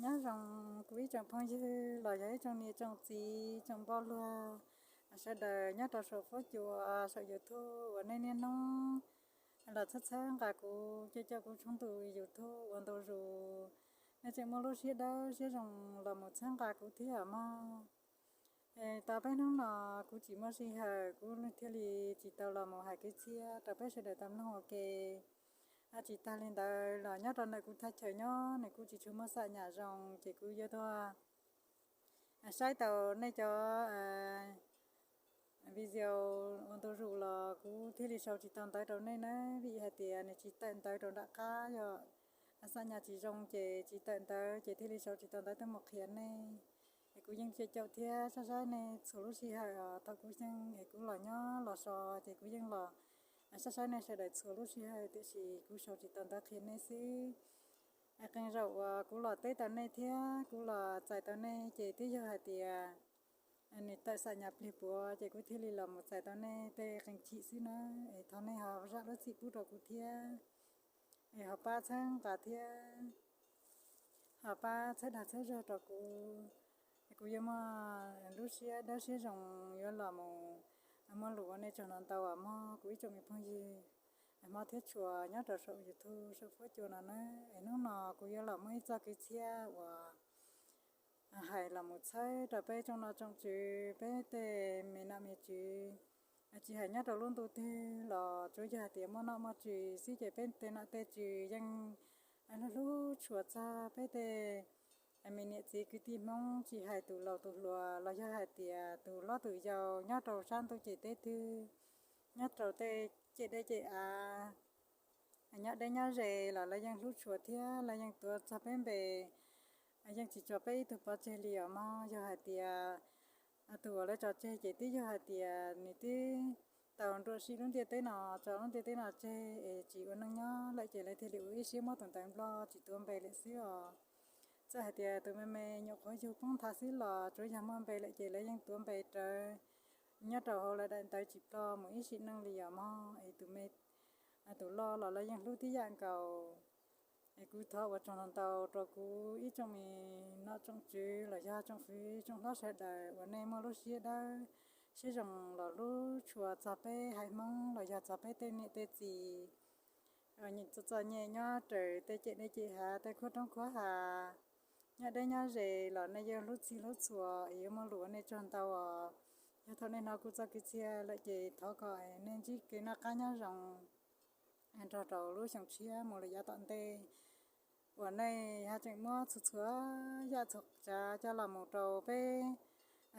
Nyob zoo kuv ib tsoom phooj ywg los yog ib tsoom niam tsoom txiv tsoom npauj luag sawv daws nyob rau saum fuab cua saum YouTube uas nej niaj hnub los txhawb txhawb nqa kuv, caum caum kuv tshooj YouTube ua ntu zus. Nej tseem muaj lub siab dawb siab zoo los mus txhawb nqa kuv thiab mog. Tau peb hnub no kuv tsis muaj sij hawm, kuv thiaj li tsis tau los mus hais kwv txhiaj rau peb sawv daws tau mloog ua ke. Tsis tag li ntawd los nyob rau ntawm kuv thaj chaw nyob nws kuj tsis tshua muaj xam nyam zoo, ces kuv yuav tuaj saib tau nej cov video ua ntu zus los kuv thiaj li sau tsis tau ntawv rau nej na, vim hais tias nws tsis tawm ntawv rau nram qab, yog xam nyam tsis zoo ces tsis tawm ntawv ces thiaj li sau tsis tau ntawv tuaj mus qhia nej. Es kuv yeej caum caum thiab saib saib nej txhua lub sij hawm os, thaum kuv xyeej es kuv los nyob los so ces kuv yeej los saib saib nej sawv daws txhua lub sij hawm, tiam sis kuv sau tsis tau ntawv qhia nej xwb. Qee zaum uas kuv los teb tau nej thiab kuv los txais tau nej ces twb yog hais tias nws tawm xam nyam plig puav ces kuv thiaj li los mus txais tau nej tej qee chim xwb na. Es thov nej ho zam lub txim pub rau kuv thiab, es ho pab txhawb nqa thiab ho pab txhawb dag txhawb zog rau kuv. Kuv yuav muaj lub siab dawb siab zoo yuav los mus muaj lus ua nej tsaug ntau ntau os mog kuv ib tsoom me phooj ywg Hmoob thiab tshua nyob rau saum YouTube saum fuab cua no na. Es hnub no kuv yuav los muaj ib txoj kwv txhiaj uas hais los mus txhawb rau peb tsoom nom tsoom tswv, peb tej me nom me tswv, tsis hais nyob rau lub ntuj twg los tsuav yog hais tias muaj nom muaj tswv xwb ces peb tej nom tej tswv yeej hlub hlub tshua txog peb tej me niam txiv kwv tij Hmoob, tsis hais tus laus tus hluas los yog hais tias tus hlob tus yau nyob rau sab ntuj ces teb twg, nyob rau tej ceg dej ceg av, nyob deb nyob ze los lawv yeej hlub tshua thiab lawv yeej tuav txog peb npe, yeej tsis tso peb ib tug pov tseg li os mog. Yog hais tias tus uas lawv tso tseg ces twb yog hais tias nws twb tau nruam sim lub ntiaj teb no, tso lub ntiaj teb no tseg es tsis ua neej nyob lawm ces lawv thiaj li ua ib siab muab tus ntawd nplog tsis tuav npe lawm xwb os. Txawm hais tias tus me me nyuam qhuav yug poob nthav xwb los tsuav yog muaj npe lawm ces lawv yeej tuav npe rawv nyob rau hauv lawv daim ntawv tsis ploj mus ib sim neej li os mog. Es tus me tus loj los lawv yeej hlub tib yam nkaus. Es kuv thov ua tsaug ntau ntau rau kuv ib tsoom me nom tsoom tswv los yog tsoom fwv tsoom hlob sawv daws uas nej muaj lub siab dawb siab zoo los hlub tshua txog peb haiv Hmoob los yog txog peb tej niam tej txiv txom txom nyem nyob raws tej ceg dej ceg hav, tej khuab roob khuab hav, nyob deb nyob ze los nej yeej hlub txhij hlub txhua es yuav muaj lus ua nej tsaug ntau os. Yog thaum nej hnov kuv txoj kwv txhiaj lawm ces thov kom nej ntsib kev noj qab nyob zoo nrog rau lub xyoo tshiab mus lawm yav tom ntej uas nej ho tseem muab txhua txhua yam txhua tsav coj los mus rau peb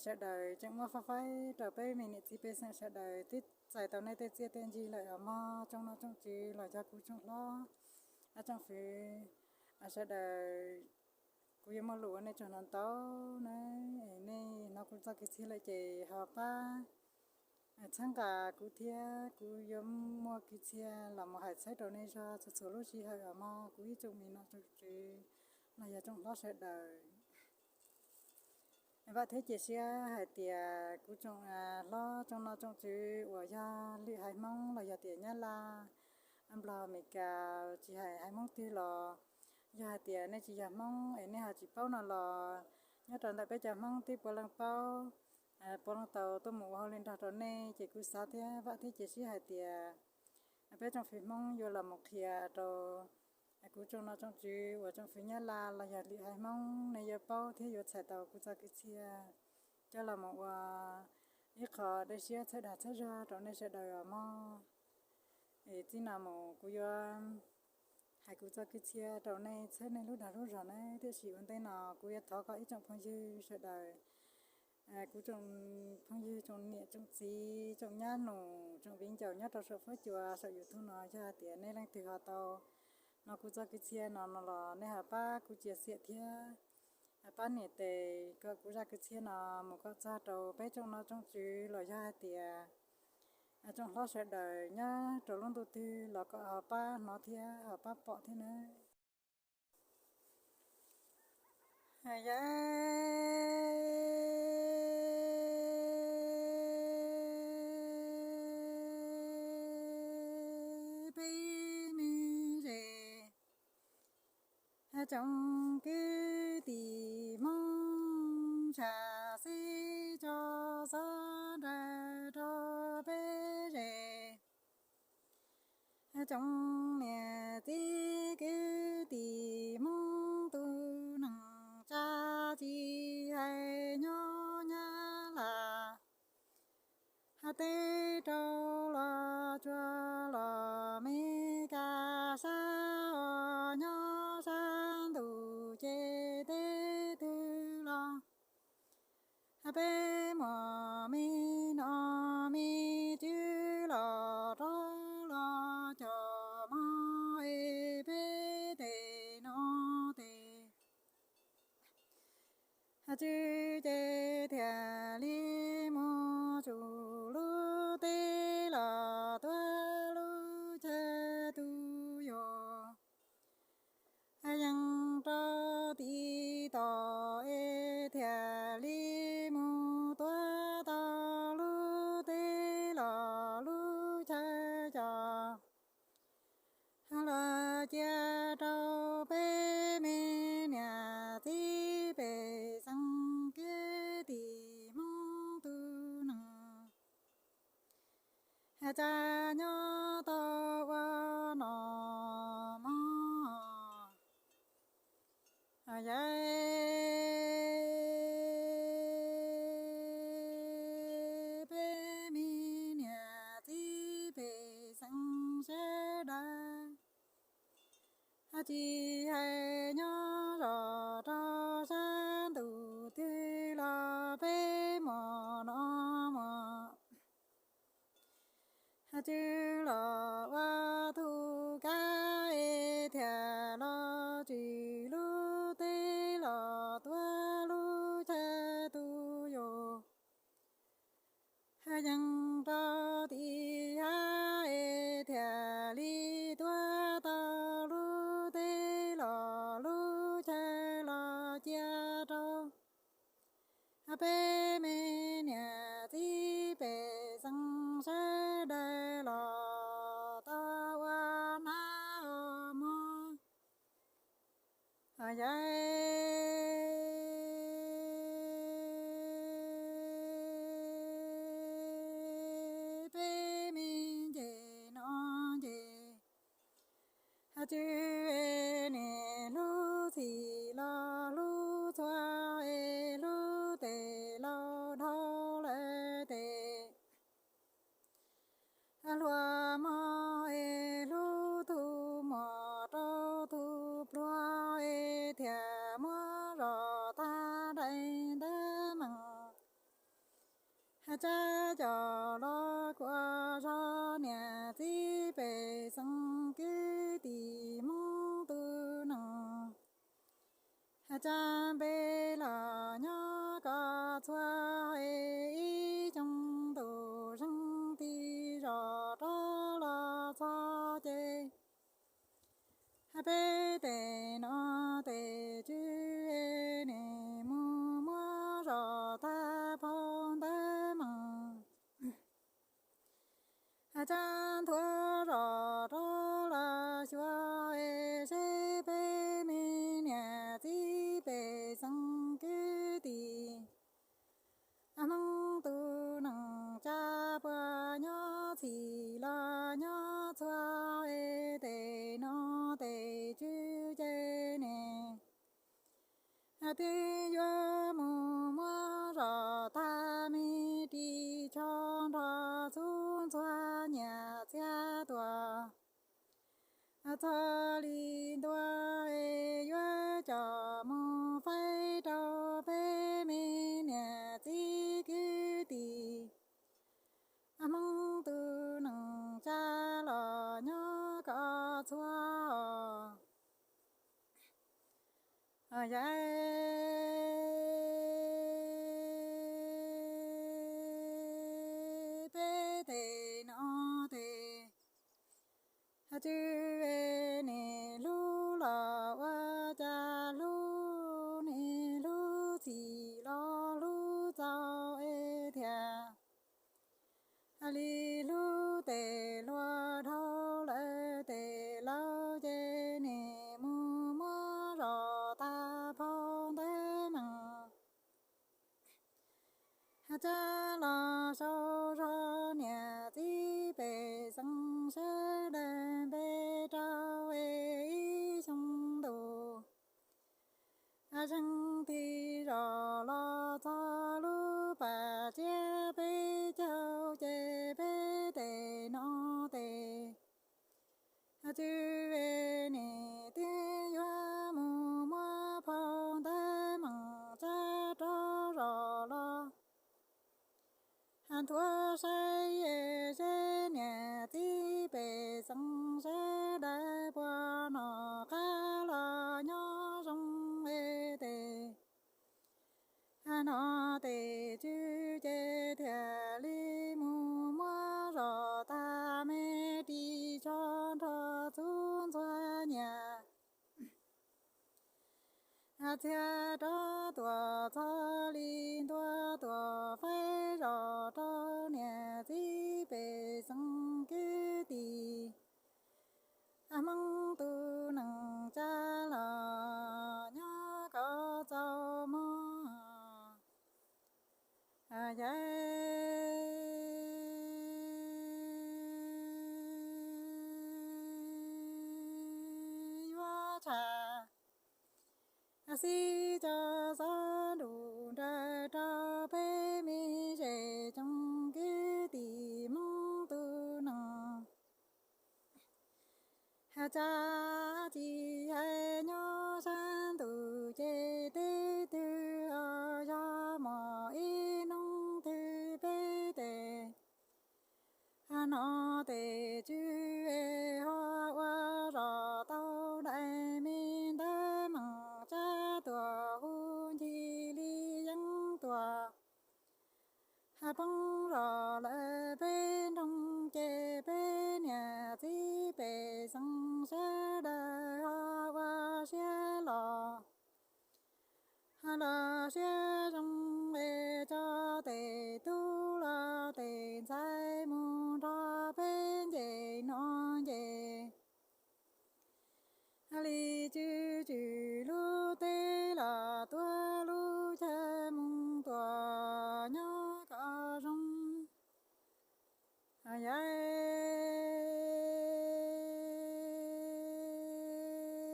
sawv daws, tseem muab faib faib rau peb me niam txiv pej xeem sawv daws twb txais tau nej tej txiaj tej ntsig lawm os mog tsoom nom tsoom tswv los yog kuv tsoom hlob tsoom fwv sawv daws. Kuv yuav muaj lus ua nej tsaug ntau ntau na. Nej hnov kuv txoj kwv txhiaj lawm ces ho pab txhawb nqa kuv thiab kuv yuav muaj kwv txhiaj los mus hais txhawb rau nej zog txhua txhua lub sij hawm os mog kuv ib tsoom me nom tsoom tswv los yog tsoom hlob sawv daws. Vam thiab cia siab hais tias kuv tsoom hlob tsoom nom tsoom tswv uas yog lwm haiv Hmoob los yog tias Nyab Laj, Nplog, Amelikas, tsis hais haiv Hmoob twg los yog hais tias nej tsis yog Hmoob es nej ho tsis paub no los nyob rau ntawm peb cov Hmoob twb puav leej paub, puav leej tau tuaj mus ua hauj lwm nrog rau nej ces kuv xav thiab vam thiab cia siab hais tias peb tsoom fwv Hmoob yuav los mus qhia rau kuv tsoom nom tsoom tswv uas tsoom fwv Nyab Laj los yog lwm haiv Hmoob nej yuav paub thiab yuav txhais tau kuv txoj kwv txhiaj coj los mus ua ib qho dej siab txhawb dag txhawb zog rau nej sawv daws os mog. Es txij no mus kuv yuav hais kuv txoj kwv txhiaj rau nej txhawb nej lub dag lub zog na, tiam sis ua ntej no kuv yuav thov kom ib tsoom phooj ywg sawv daws, kuv tsoom phooj ywg tsoom niam tsoom txiv tsoom nyab nus tsoom viv ncaus nyob rau saum fuab cua saum YouTube no yog hais tias nej leej twg ho tau hnov kuv txoj kwv txhiaj no no los nej ho pab kuv txiav txim thiab pab nias tes kom kuv zaj kwv txhiaj no mus kom txog rau peb tsoom nom tsoom tswv los yog hais tias tsoom hlob sawv daws nyob rau lub ntuj twg los kom ho pab hnov thiab ho pab pom thiab na. Yog peb me zes Tsoom kwv tij Hmoob tsham xib tso xob nraws rau peb zes. Tsoom niam txiv kwv tij Hmoob tus neeg tsa tsis hais nyob Nyab Laj, teb rau los tsuas los Mes Kas sab os, nyob sab ntuj ces teb twg los peb muaj me nom me tswv los rov los cov mog es peb tes no tes tswv ces thiaj li mus tsum lub teb los tuav lub chaw tu yus. Yeej rau tim tom es thiaj li mus tuav tau lub teb los lub chaw cos los cia rau peb me niam txiv pej xeem kwv tij Hmoob tus neeg tsa nyob tau ua nom mog. Yog peb me niam txiv pej xeem sawv daws, tsis hais nyob zos rau sab ntuj twg los peb muaj nom muaj tswv los ua tug kab es thiaj los tswm lub teb los tuav lub chaw tu yus. Yeej rau tim hav es thiaj li tuav tau lub teb los lub chaw los cia rau peb me niam txiv pej xeem sawv daws los tau ua nab ua mog. Yog peb me nce no nce tswv es nim hlub txhij los hlub txhua es hlub tes laus dhau lawm tes hluas mog es hlub tug muam rau tug pluag es thiaj muab zos tag dai ntawv meej tsab cov los kuas zog niam txiv pej xeem kwv tij Hmoob tus neeg tsa npe los nyob koj txhua es ib xyoo ntuj zeeg ti zos rov los txog ces peb tes no tes tswv es nim mus muab zos tag phau ntawv meej tsab nthuav zos rov los xyuas es seb peb me niam txiv pej xeem kwv tij Hmoob tus neeg tsa puas nyob txhij los nyob txhua es tes no tes tswv ces nim twb yuav mus muab zos tag me ris tsho nrog txhua txhua nyiaj txiag tuaj txog li ntua es yuav coj mus faib rau peb me niam txiv kwv tij Hmoob tus neeg tsa los nyob koj txhua os. Yog peb tes no tes tswv es nim hlub los ua cas hlub, nim hlub txhij los hlub txaus es thiaj li hlub tes hluas dhau lawm tes laus ces nim mus muab zos cab los sau zog niam txiv pej xeem sawv daws npe rau ib xyoo ntu. Zeeg thim zos los txog lub pas tsiab peb caug ces peb tes no tes tswv ve nim twb yuav mus muab phau ntawv meem tsab rov zos los. Nthuav saib seb niam txiv pej xeem sawv daws puas noj qab los nyob zoo tes. Nov tes tswv ces thiaj li mus muab zos tag me ris tsho nrog txhub ntxhua nyias txiag rov tuam txog li ntua tuam faib zos rau niam txiv pej xeem kwv tij Hmoob tus neeg tsa los nyob kom txaus mog. Yawm yuav tshaj xib cov xob nrus nrawm rau peb me zej tsoom kwv tij Hmoob tus neeg tsa. Tsis hais nyob sab ntuj ces teb twg ho yog muaj ib hnub twg peb tes no tes tswv ho ua zos tau daim me ntawv meem tsab tuam hu ncig li yeeb tuam poob zos lawm peb nroog ces peb niam txiv pej xeem sawv daws ho ua siab los los siab zoo es tso tes tub los tes ntxhais mus nrog peb nce no nce li tswv tswv lub teb los tuav lub chaw mus tuam nyob kom zoo.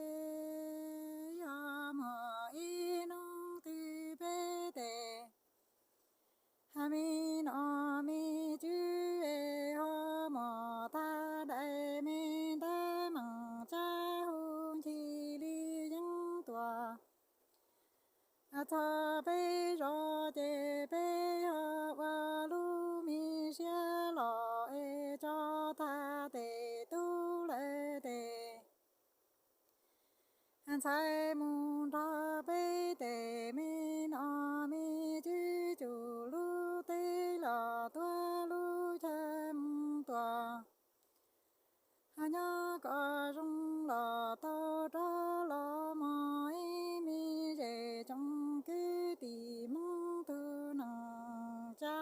Yawm yog muaj ib hnub twg peb tes me nom me tswv es ho muaj tag daim me ntawv meem tsab hu ncig li yeeb tuam txog peb zos ces peb ho ua lub me siab los es tso tag tes tub lawm tes ntxhais mus nrog peb tes me nom me tswv tsum lub teb los tuav lub chaw mus tuam nyob kom zoo los tau rov los mog ib me zej tsoom kwv tij Hmoob tus neeg tsa.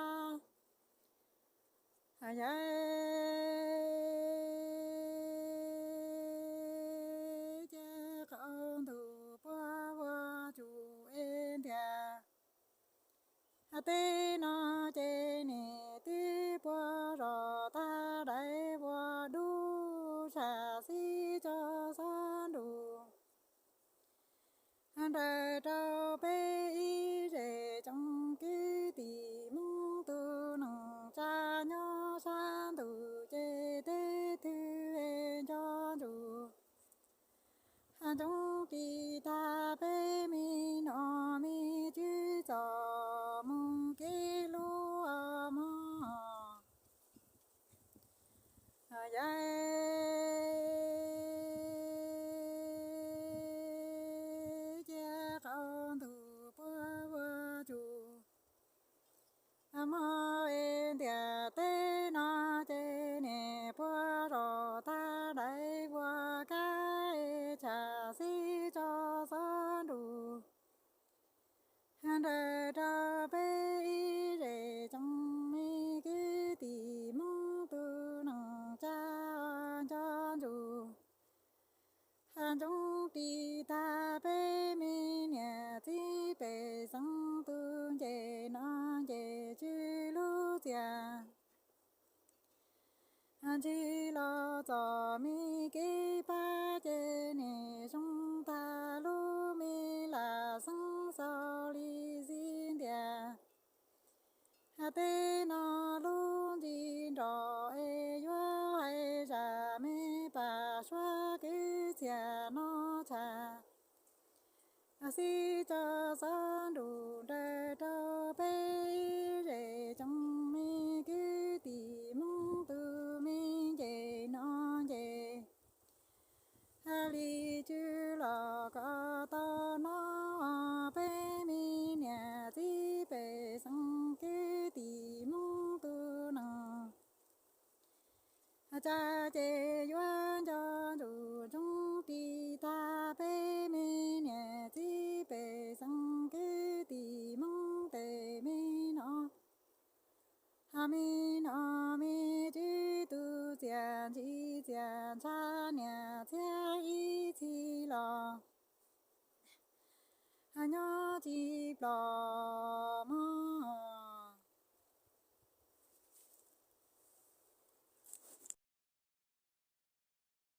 Yawm cia qau ntuj puag vua tsum es ntiag teb no ces nim twb puag zos tag daim vuas dub sam xib tso xob nrus nrawm rau peb ib zej tsoom kwv tij Hmoob tus neeg tsa nyob sab ntuj ces teb twg nco ntsug ntsoov ris tag peb me nom me tswv txom mus kev hlub mog. Yawm cia qau txias. Ntsis los txom me kev pab ces niam zoo tag lub me lam xeeb xaus li xij ntias. Tej no lub ntsis nrog es yuav hais zam me pam suab kwv txhiaj no tshaj. Xib tso xov nrug nraws rau peb ib zej tsoom me kwv tij Hmoob tus me nce no nce. Hais li tsw los koj tau hnov, peb me niam txiv pej xeem kwv tij Hmoob tus neeg tsa ces yuav nco ntsuj ntsoov ris tag peb me niam txiv pej xeem kwv tij Hmoob tej me no. Hais me no me tswv tus txiaj ntsim txiaj ntsha niam txiag ib txhis los nyob tsis ploj.